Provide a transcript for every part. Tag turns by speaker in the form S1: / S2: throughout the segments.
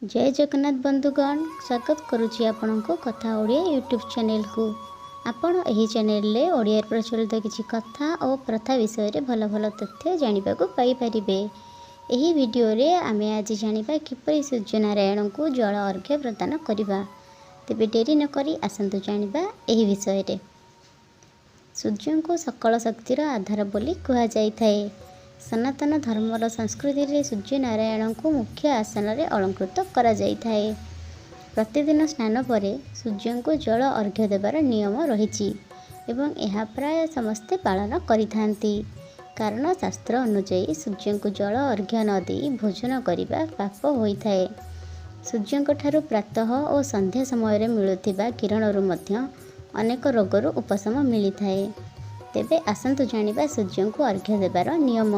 S1: ଜୟ ଜଗନ୍ନାଥ ବନ୍ଧୁଗଣ, ସ୍ୱାଗତ କରୁଛି ଆପଣଙ୍କୁ କଥା ଓଡ଼ିଆ ୟୁଟ୍ୟୁବ୍ ଚ୍ୟାନେଲକୁ। ଆପଣ ଏହି ଚ୍ୟାନେଲରେ ଓଡ଼ିଆରେ ପ୍ରଚଳିତ କିଛି କଥା ଓ ପ୍ରଥା ବିଷୟରେ ଭଲ ଭଲ ତଥ୍ୟ ଜାଣିବାକୁ ପାଇପାରିବେ। ଏହି ଭିଡ଼ିଓରେ ଆମେ ଆଜି ଜାଣିବା କିପରି ସୂର୍ଯ୍ୟନାରାୟଣଙ୍କୁ ଜଳ ଅର୍ଘ୍ୟ ପ୍ରଦାନ କରିବା। ତେବେ ଡେରି ନକରି ଆସନ୍ତୁ ଜାଣିବା ଏହି ବିଷୟରେ। ସୂର୍ଯ୍ୟଙ୍କୁ ସକଳ ଶକ୍ତିର ଆଧାର ବୋଲି କୁହାଯାଇଥାଏ। ସନାତନ ଧର୍ମର ସଂସ୍କୃତିରେ ସୂର୍ଯ୍ୟନାରାୟଣଙ୍କୁ ମୁଖ୍ୟ ଆସନରେ ଅଳଙ୍କୃତ କରାଯାଇଥାଏ। ପ୍ରତିଦିନ ସ୍ନାନ ପରେ ସୂର୍ଯ୍ୟଙ୍କୁ ଜଳ ଅର୍ଘ୍ୟ ଦେବାର ନିୟମ ରହିଛି ଏବଂ ଏହା ପ୍ରାୟ ସମସ୍ତେ ପାଳନ କରିଥାନ୍ତି। କାରଣ ଶାସ୍ତ୍ର ଅନୁଯାୟୀ ସୂର୍ଯ୍ୟଙ୍କୁ ଜଳ ଅର୍ଘ୍ୟ ନ ଦେଇ ଭୋଜନ କରିବା ପାପ ହୋଇଥାଏ। ସୂର୍ଯ୍ୟଙ୍କଠାରୁ ପ୍ରାତଃ ଓ ସନ୍ଧ୍ୟା ସମୟରେ ମିଳୁଥିବା କିରଣରୁ ମଧ୍ୟ ଅନେକ ରୋଗରୁ ଉପଶମ ମିଳିଥାଏ। ତେବେ ଆସନ୍ତୁ ଜାଣିବା ସୂର୍ଯ୍ୟଙ୍କୁ ଅର୍ଘ୍ୟ ଦେବାର ନିୟମ।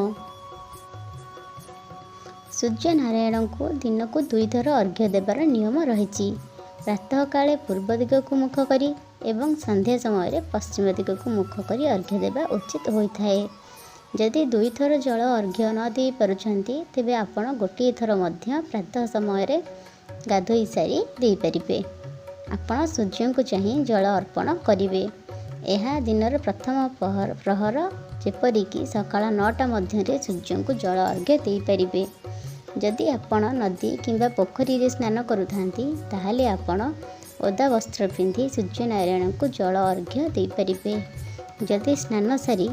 S1: ସୂର୍ଯ୍ୟନାରାୟଣଙ୍କୁ ଦିନକୁ ଦୁଇଥର ଅର୍ଘ୍ୟ ଦେବାର ନିୟମ ରହିଛି। ପ୍ରାତଃକାଳେ ପୂର୍ବ ଦିଗକୁ ମୁଖ କରି ଏବଂ ସନ୍ଧ୍ୟା ସମୟରେ ପଶ୍ଚିମ ଦିଗକୁ ମୁଖ କରି ଅର୍ଘ୍ୟ ଦେବା ଉଚିତ ହୋଇଥାଏ। ଯଦି ଦୁଇଥର ଜଳ ଅର୍ଘ୍ୟ ନ ଦେଇପାରୁଛନ୍ତି, ତେବେ ଆପଣ ଗୋଟିଏ ଥର ମଧ୍ୟ ପ୍ରାତଃ ସମୟରେ ଗାଧୋଇ ସାରି ଦେଇପାରିବେ। ଆପଣ ସୂର୍ଯ୍ୟଙ୍କୁ ଚାହିଁ ଜଳ ଅର୍ପଣ କରିବେ। ଏହା ଦିନର ପ୍ରଥମ ପ୍ରହର, ଯେପରିକି ସକାଳ 9ଟା ମଧ୍ୟରେ ସୂର୍ଯ୍ୟଙ୍କୁ ଜଳ ଅର୍ଘ୍ୟ ଦେଇପାରିବେ। ଯଦି ଆପଣ ନଦୀ କିମ୍ବା ପୋଖରୀରେ ସ୍ନାନ କରୁଥାନ୍ତି, ତାହେଲେ ଆପଣ ଓଦା ବସ୍ତ୍ର ପିନ୍ଧି ସୂର୍ଯ୍ୟନାରାୟଣଙ୍କୁ ଜଳ ଅର୍ଘ୍ୟ ଦେଇପାରିବେ। ଯଦି ସ୍ନାନ ସାରି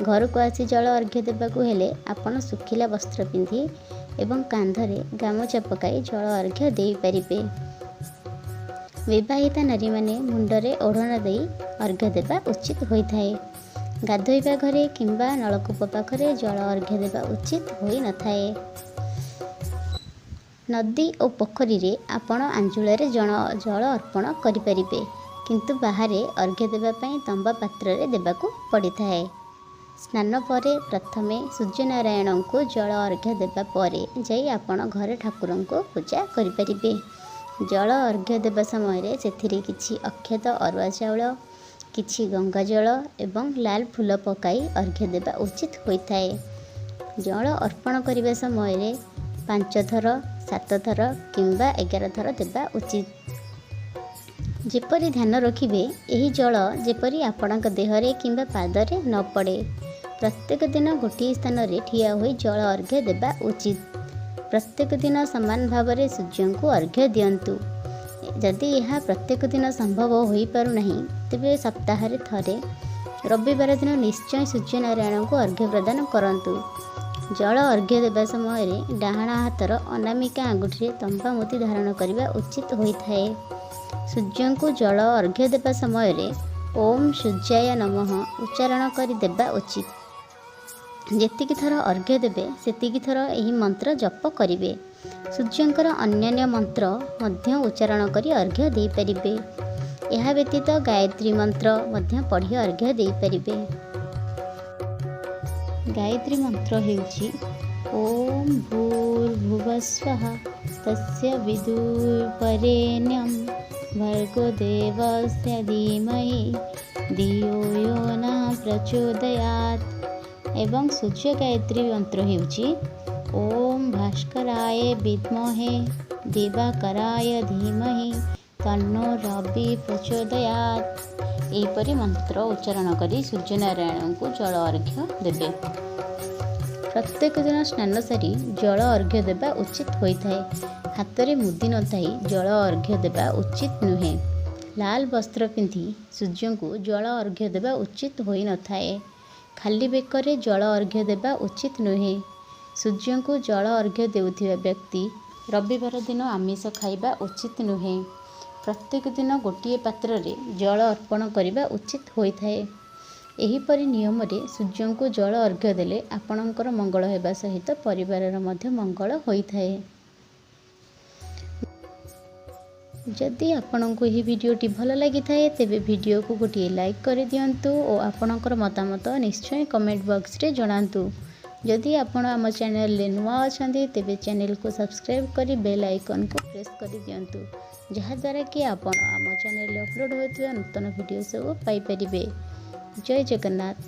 S1: ଘରକୁ ଆସି ଜଳ ଅର୍ଘ୍ୟ ଦେବାକୁ ହେଲେ ଆପଣ ଶୁଖିଲା ବସ୍ତ୍ର ପିନ୍ଧି ଏବଂ କାନ୍ଧରେ ଗାମୁଛା ପକାଇ ଜଳ ଅର୍ଘ୍ୟ ଦେଇପାରିବେ। ବିବାହିତା ନାରୀମାନେ ମୁଣ୍ଡରେ ଓଢ଼ଣା ଦେଇ ଅର୍ଘ୍ୟ ଦେବା ଉଚିତ ହୋଇଥାଏ। ଗାଧୋଇବା ଘରେ କିମ୍ବା ନଳକୂପ ପାଖରେ ଜଳ ଅର୍ଘ୍ୟ ଦେବା ଉଚିତ ହୋଇନଥାଏ। ନଦୀ ଓ ପୋଖରୀରେ ଆପଣ ଆଞ୍ଜୁଳାରେ ଜଳ ଅର୍ପଣ କରିପାରିବେ, କିନ୍ତୁ ବାହାରେ ଅର୍ଘ୍ୟ ଦେବା ପାଇଁ ତମ୍ବା ପାତ୍ରରେ ଦେବାକୁ ପଡ଼ିଥାଏ। ସ୍ନାନ ପରେ ପ୍ରଥମେ ସୂର୍ଯ୍ୟନାରାୟଣଙ୍କୁ ଜଳ ଅର୍ଘ୍ୟ ଦେବା ପରେ ଯାଇ ଆପଣ ଘରେ ଠାକୁରଙ୍କୁ ପୂଜା କରିପାରିବେ। ଜଳ ଅର୍ଘ୍ୟ ଦେବା ସମୟରେ ସେଥିରେ କିଛି ଅକ୍ଷତ ଅରୁଆ ଚାଉଳ, କିଛି ଗଙ୍ଗା ଜଳ ଏବଂ ଲାଲ ଫୁଲ ପକାଇ ଅର୍ଘ୍ୟ ଦେବା ଉଚିତ ହୋଇଥାଏ। ଜଳ ଅର୍ପଣ କରିବା ସମୟରେ 5 ଥର, 7 ଥର କିମ୍ବା 11 ଥର ଦେବା ଉଚିତ। ଯେପରି ଧ୍ୟାନ ରଖିବେ, ଏହି ଜଳ ଯେପରି ଆପଣଙ୍କ ଦେହରେ କିମ୍ବା ପାଦରେ ନ ପଡ଼େ। ପ୍ରତ୍ୟେକ ଦିନ ଗୋଟିଏ ସ୍ଥାନରେ ଠିଆ ହୋଇ ଜଳ ଅର୍ଘ୍ୟ ଦେବା ଉଚିତ। ପ୍ରତ୍ୟେକ ଦିନ ସମାନ ଭାବରେ ସୂର୍ଯ୍ୟଙ୍କୁ ଅର୍ଘ୍ୟ ଦିଅନ୍ତୁ। ଯଦି ଏହା ପ୍ରତ୍ୟେକ ଦିନ ସମ୍ଭବ ହୋଇପାରୁନାହିଁ, ତେବେ ସପ୍ତାହରେ ଥରେ ରବିବାର ଦିନ ନିଶ୍ଚୟ ସୂର୍ଯ୍ୟନାରାୟଣଙ୍କୁ ଅର୍ଘ୍ୟ ପ୍ରଦାନ କରନ୍ତୁ। ଜଳ ଅର୍ଘ୍ୟ ଦେବା ସମୟରେ ଡାହାଣ ହାତର ଅନାମିକା ଆଙ୍ଗୁଠିରେ ତମ୍ବା ମୋତି ଧାରଣ କରିବା ଉଚିତ ହୋଇଥାଏ। ସୂର୍ଯ୍ୟଙ୍କୁ ଜଳ ଅର୍ଘ୍ୟ ଦେବା ସମୟରେ ଓମ୍ ସୂର୍ଯ୍ୟାୟ ନମଃ ଉଚ୍ଚାରଣ କରି ଦେବା ଉଚିତ। ଯେତିକି ଥର ଅର୍ଘ୍ୟ ଦେବେ, ସେତିକି ଥର ଏହି ମନ୍ତ୍ର ଜପ କରିବେ। ସୂର୍ଯ୍ୟଙ୍କର ଅନ୍ୟାନ୍ୟ ମନ୍ତ୍ର ମଧ୍ୟ ଉଚ୍ଚାରଣ କରି ଅର୍ଘ୍ୟ ଦେଇପାରିବେ। ଏହା ବ୍ୟତୀତ ଗାୟତ୍ରୀ ମନ୍ତ୍ର ମଧ୍ୟ ପଢ଼ି ଅର୍ଘ୍ୟ ଦେଇପାରିବେ। ଗାୟତ୍ରୀ ମନ୍ତ୍ର ହେଉଛି ଓମ୍ ଭୂର୍ଭୁବସ୍ୱଃ ତସ୍ୟ ବିଦୁର୍ବରେଣ୍ୟಂ ଭର୍ଗୋ ଦେବସ୍ୟ ଧୀମହି ଧିୟୋ ୟୋ ନଃ ପ୍ରଚୋଦୟାତ୍। ଏବଂ ସୂର୍ଯ୍ୟ ଗାୟତ୍ରୀ ମନ୍ତ୍ର ହେଉଛି ଓମ୍ ଭାସ୍କରାୟ ବିଦ୍ମହେ ଦିବାକରାୟ ଧୀମହି ତନ୍ନୋ ରବି ପ୍ରଚୋଦୟାତ୍। ଏହିପରି ମନ୍ତ୍ର ଉଚ୍ଚାରଣ କରି ସୂର୍ଯ୍ୟନାରାୟଣଙ୍କୁ ଜଳ ଅର୍ଘ୍ୟ ଦେବେ। ପ୍ରତ୍ୟେକ ଦିନ ସ୍ନାନ ସାରି ଜଳ ଅର୍ଘ୍ୟ ଦେବା ଉଚିତ ହୋଇଥାଏ। ହାତରେ ମୁଦି ନଥାଇ ଜଳ ଅର୍ଘ୍ୟ ଦେବା ଉଚିତ ନୁହେଁ। ଲାଲ ବସ୍ତ୍ର ପିନ୍ଧି ସୂର୍ଯ୍ୟଙ୍କୁ ଜଳ ଅର୍ଘ୍ୟ ଦେବା ଉଚିତ ହୋଇନଥାଏ। ଖାଲି ବେକରେ ଜଳ ଅର୍ଘ୍ୟ ଦେବା ଉଚିତ ନୁହେଁ। ସୂର୍ଯ୍ୟଙ୍କୁ ଜଳ ଅର୍ଘ୍ୟ ଦେଉଥିବା ବ୍ୟକ୍ତି ରବିବାର ଦିନ ଆମିଷ ଖାଇବା ଉଚିତ ନୁହେଁ। ପ୍ରତ୍ୟେକ ଦିନ ଗୋଟିଏ ପାତ୍ରରେ ଜଳ ଅର୍ପଣ କରିବା ଉଚିତ ହୋଇଥାଏ। ଏହିପରି ନିୟମରେ ସୂର୍ଯ୍ୟଙ୍କୁ ଜଳ ଅର୍ଘ୍ୟ ଦେଲେ ଆପଣଙ୍କର ମଙ୍ଗଳ ହେବା ସହିତ ପରିବାରର ମଧ୍ୟ ମଙ୍ଗଳ ହୋଇଥାଏ। ଯଦି ଆପଣଙ୍କୁ ଏହି ଭିଡ଼ିଓଟି ଭଲ ଲାଗିଥାଏ, ତେବେ ଭିଡ଼ିଓକୁ ଗୋଟିଏ ଲାଇକ୍ କରିଦିଅନ୍ତୁ ଓ ଆପଣଙ୍କର ମତାମତ ନିଶ୍ଚୟ କମେଣ୍ଟ ବକ୍ସରେ ଜଣାନ୍ତୁ। ଯଦି ଆପଣ ଆମ ଚ୍ୟାନେଲରେ ନୂଆ ଅଛନ୍ତି, ତେବେ ଚ୍ୟାନେଲକୁ ସବସ୍କ୍ରାଇବ୍ କରି ବେଲ୍ ଆଇକନ୍କୁ ପ୍ରେସ୍ କରିଦିଅନ୍ତୁ, ଯାହାଦ୍ୱାରା କି ଆପଣ ଆମ ଚ୍ୟାନେଲରେ ଅପଲୋଡ଼ ହେଉଥିବା ନୂତନ ଭିଡ଼ିଓ ସବୁ ପାଇପାରିବେ। ଜୟ ଜଗନ୍ନାଥ।